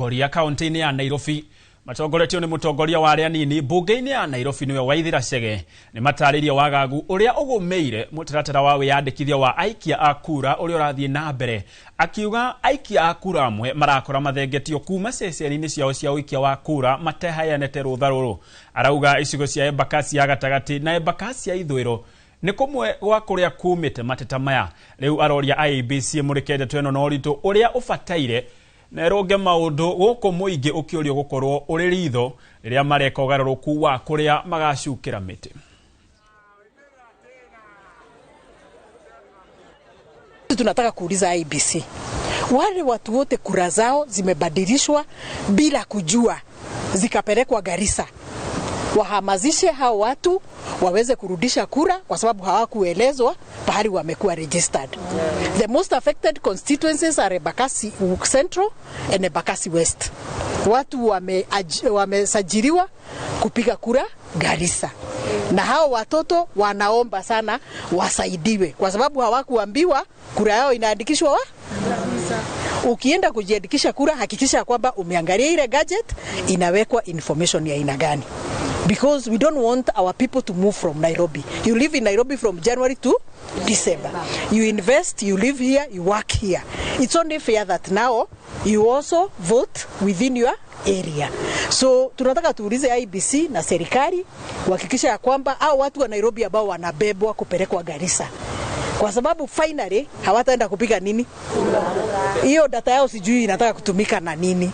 Atongoria kaunti-inĩ ya Nairobi matongoretio nĩ mũtongoria wa arĩa anini mbunge-inĩ ya Nairobi nĩwe Waithera Chege nĩ matarĩirie wagagu ũrĩa ũgũmĩire mũtaratara wa wĩyandĩkithia wa aikia a kura ũrĩa ũrathiĩ na mbere, akiuga aikia a kura amwe marakora mathengetio kuma ceceni-inĩ ciao cia ũikia wa kura matehayanĩte rũtha rũrũ. Arauga icigo cia Embakasi ya gatagatĩ na Embakasi ya ithũĩro nĩ kũmwe gwa kũrĩa kumĩte mateta maya. Rĩu aroria IEBC ĩmũrĩke ndeto ĩno na ũritũ ũrĩa ũbataire na ĩrũnge maũndũ gũkũ mũingĩ ũkĩũrio gũkorwo ũrĩ ritho rĩrĩa mareka ũgarũrũku wa kũrĩa magacukĩra mĩtĩ. Tunataka kuuliza IEBC, wale watu wote kura zao zimebadilishwa bila kujua zikapelekwa Garissa, wahamazishe hao watu waweze kurudisha kura kwa sababu hawakuelezwa pahali wamekuwa registered. The most affected constituencies are Embakasi Central and Embakasi West. Watu wamesajiliwa kupiga kura Garissa. Na hao watoto wanaomba sana wasaidiwe kwa sababu hawakuambiwa kura yao inaandikishwa wa? Ukienda kujiandikisha kura, hakikisha kwamba umeangalia ile gadget inawekwa information ya aina gani. Because we don't want our people to move from Nairobi. You live in Nairobi from January to December. You invest, you live here, you work here. It's only fair that now you also vote within your area. So tunataka tuulize IEBC na serikali kuhakikisha ya kwamba hao watu wa Nairobi ambao wanabebwa kupelekwa Garissa, kwa sababu finally hawataenda kupiga nini? Hiyo data yao sijui inataka kutumika na nini.